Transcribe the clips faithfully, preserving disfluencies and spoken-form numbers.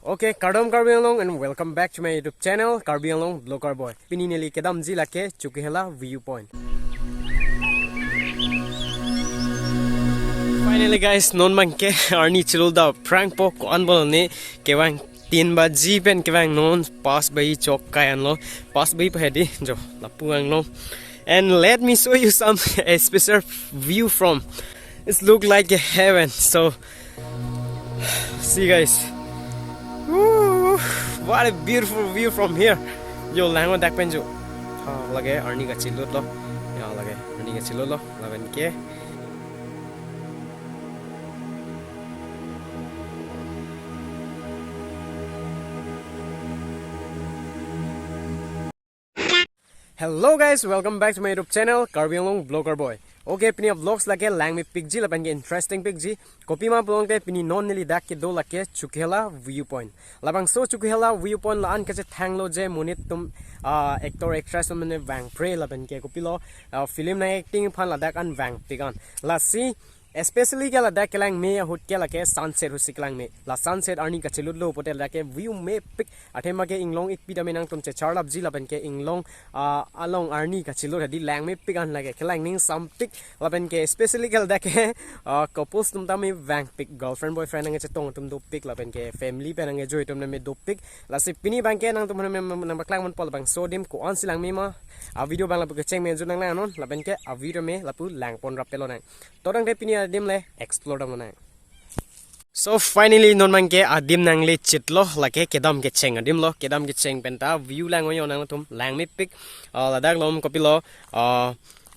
Okay, kardom Karbi Anglong and welcome back to my YouTube channel, Karbi Anglong Vlogger Boy. Pini neli kedamji lake Chokihola View Point. Finally guys, non abangke arni chelutda aphrangpo, ko-an pulo ne, kevang tin baji pen kevang non pas baji chok kai anlo, pas baji pa hedi jo lapu anglong. And let me show you some a special view from. It's look like a heaven. So see guys. Woo, what a beautiful view from here. Jo lang-o dak pen jo. Ha, lake arni kachelutlo. Ya, lake arni kachelutlo. Lapen ke. Hello guys, welcome back to my YouTube channel, Karbi Anglong Vlogger Boy. Okay, pini a-vlogs lake langmepikji lapen ke interesting pikji. Kopima pulote pini non neli dak kedo lake Chokihola View Point. Labangso Chokihola View Point la-an kachethanglo je monit atum, ah, actor actress atum mane vangpre lapen ke kopilo, ah, film nang-acting aphan ladak an vangpik an. Lasi especially ke ladak kelangme ahut ke lake sunset ahutsi kelangme. La sunset arni kachelutlo pulote ladak ke view mepik. Athema ke inglong ikpi tame nangtum checharlapji lapen ke inglong, ah, along arni kachelut hedi langmepik an lake. Kelang ningsampik lapen ke especially ke ladak ke, ah, couples atum tame vangpik, girlfriend boyfriend nangkachetong atum dopik lapen ke family pen nangkejoi atum tame dopik. Lasi pini abangke nangtum aphan nangpaklang ponpo labangso adim ko-ansi langme ma. A-video abang lapu kecheng pen jut nanglang non lapen ke a-video tame lapu langpon rappetlo nang. To tangte pini adim le explore dam nang. So finally non abangke adim nanglechitlo, lake kedam kecheng adim lo, kedam kecheng penta view lang-o yo nangtum langmepik, ah, ladak along kopilo, ah,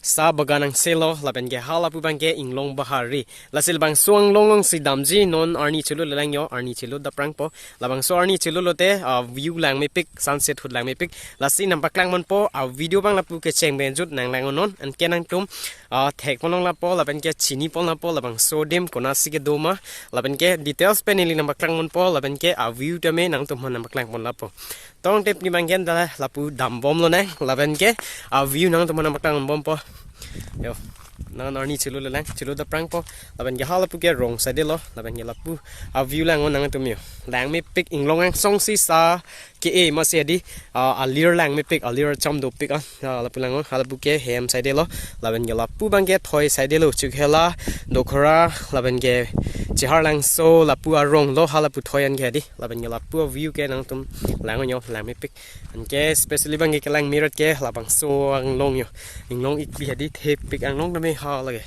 sa bagan angselo, lapen ke halapu abangke inglong bahari. Lasi labangso anglong alongsi damji non arni chelut lelang yo, arni chelutda aphrangpo. Labangso arni chelutlote, ah, view langmepik, sunset ahut langmepik. Lasi nangpaklang ponpo, ah, video abang lapu kecheng pen jut nanglang non, anke nangtum, ah, thek ponlong lapo, lapen ke chini pon lapo, labangso adim konatsi kedo ma, lapen ke details pen neli nangpaklang ponpo, lapen ke a-view tame nangtum aphan nangpaklang pon lapo. To tangte pini abangke anta lapu dambomlo nang, lapen ke a-view nangtum aphan nangpaklang ponbompo. Yo, non arni chelut lelang, chelutda aphrangpo, lapen ke halapu ke rong side lo, lapen ke lapu a-view lang-o nangtum yo. Langmepik, inglong angsongsi sa ke-e masi hedi, ah, alir langmepik, alir cham dopik an, ah, lapu lang-o, halapu ke hem side lo, lapen ke lapu abangke thoi side lo, Chokihola, Dokhora, lapen ke Cheharlangso, lapu arong lo, halapu thoi an ke hedi, lapen ke lapu a-view ke nangtum lang-o yo, langmepik. Anke especially abangke kelangme rat ke labangso anglong yo. Inglong ikpi hedi thepik anglong tame ha lake.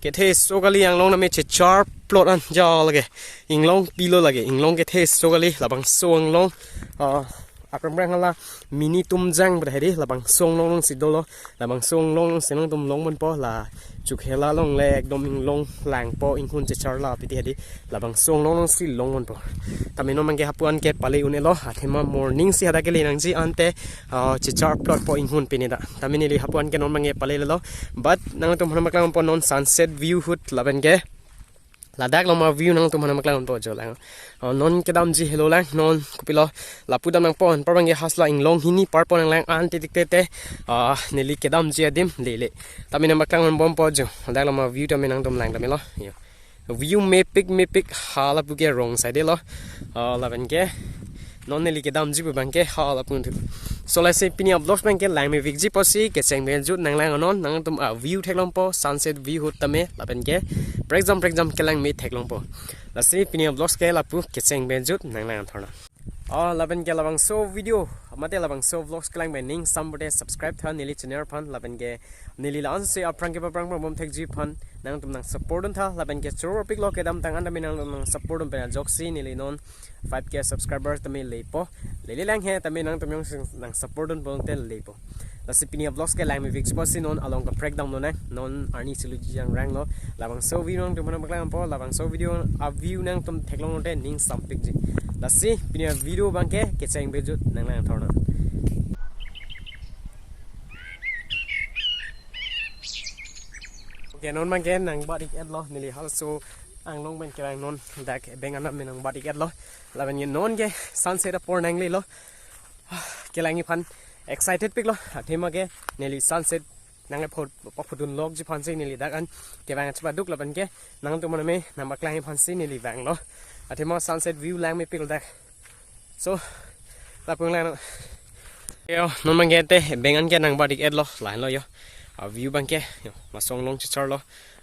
Ketheso kali anglong tame checharplot an ja lake. Inglong pilo lake. Inglong ketheso kali labangso anglong. Ah, aphrang aphrang hala mini Tumjang pada hedi labangso anglong alongsi dolo. Labangso anglong alongsi nangtum long ponpo la Chokihola along le ekdom inglong langpo, inghun checharla piti hedi. Labangso anglong alongsi long ponpo. Tame non abangke hapu anke pale un-elo, athema morning si hadak kele nangji ante, ah, checharplotpo inghun pine ta. Tame neli hapu anke non abangke palelelo. But nangtum aphan nangpaklang ponpo non sunset view ahut lapen ke ladak along a-view nangtum aphan nangpaklang ponpo jo lang. Oh, non kedamji helo lang, non kopilo lapu dam nangpo, anpar abangke halaso inglong hini par pon nanglang ante tiktete, ah, neli kedamji adim lele. Tame nangpaklang ponbompo jo. Ladak along a-view tame nangtum lang tame lo. Yo. View mepik mepik halapu ke rong side lo. Ah, lapen ke non neli kedamji pu abangke halapu thu. So lasi pini a-vlogs abangke langmepikji pusi kecheng pen jut nanglang non, nangtum a-view theklongpo, sunset view ahut tame lapen ke prekjam prekjam kelangme theklongpo. Lasi pini a-vlogs ke lapu kecheng pen jut nanglang thorna. Ah, lapen ke labangso video mate labangso vlogs kelang pen ningsam pulote subscribe tha neli channel aphan, lapen ke neli la-ansi aphrang kepaprang prangbom thekji aphan nangtum nangsupport dun tha, lapen ke choro piklo kedamtang an tame nangtum nangsupport dun pen ajoksi neli non five K subscribers tame lepo. Lele lang he tame nangtum jongsi nangsupport dun pulote lepo. Lasi pini a-vlogs ke langmepikji pusi non along kaprek damlo nang, non arni chelutji jangrang lo. Labangso video nangtum aphan nangpaklang ponpo, labangso video a-view nangtum theklong lote ningsampikji. Lasi pini a-video abangke kecheng pen jut nanglang thorna. Okay, non abangke nangbat ik-etlo, neli halaso anglong pen kelang non dak ebeng anam me nangbat ik-etlo. Lapen ke non ke sunset apor nanglelo. Kelangji aphan excited piklo. Athema ke neli sunset nangpho-, paphudun lokji aphansi neli dak an kevang chepaduk lapen ke nangtum aphan me nangpaklangji aphansi neli vanglo. Athema sunset view langmepik dak. So, lapu lang no. Yo, non abangke te, beng an ke nangbadik etlo, lahenlo yo. A view abangke, yo, laso along chicharlo.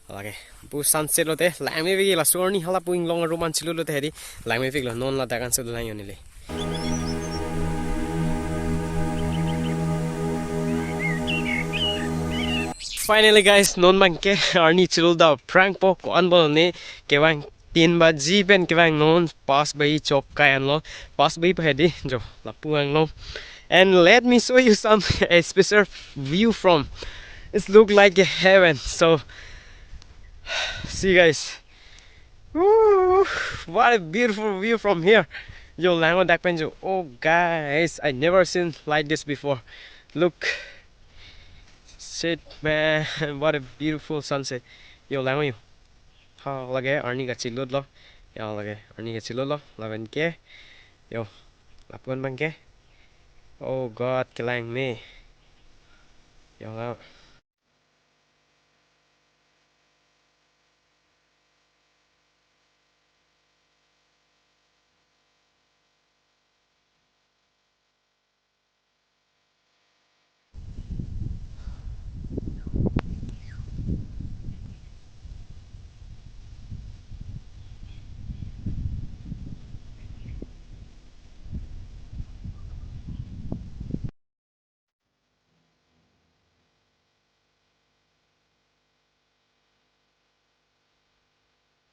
Lake, pu sunset lote, langmepik laso arni hala pu inglong arum an chilutlo te hedi, langmepiklo non ladak an so lang yo neli. Finally guys, non abangke arni chilut dak prangpo, ko-an bol ne kevang tin baji pen kevang non Pass Bahi chok kai anlo. Pass Bahi pa hedi jo lapu anglong. And let me show you some a special view from. It's look like a heaven. So see guys. Woo, what a beautiful view from here. Yo lang-o dak pen jo. Oh guys, I never seen like this before. Look. Shit man, what a beautiful sunset. Yo lang-o yo. Ha lake arni kachilutlo. Ya lake arni kachilutlo. Lapen ke. Yo. Lapu an abangke. Oh God, kelang me. Yo lang.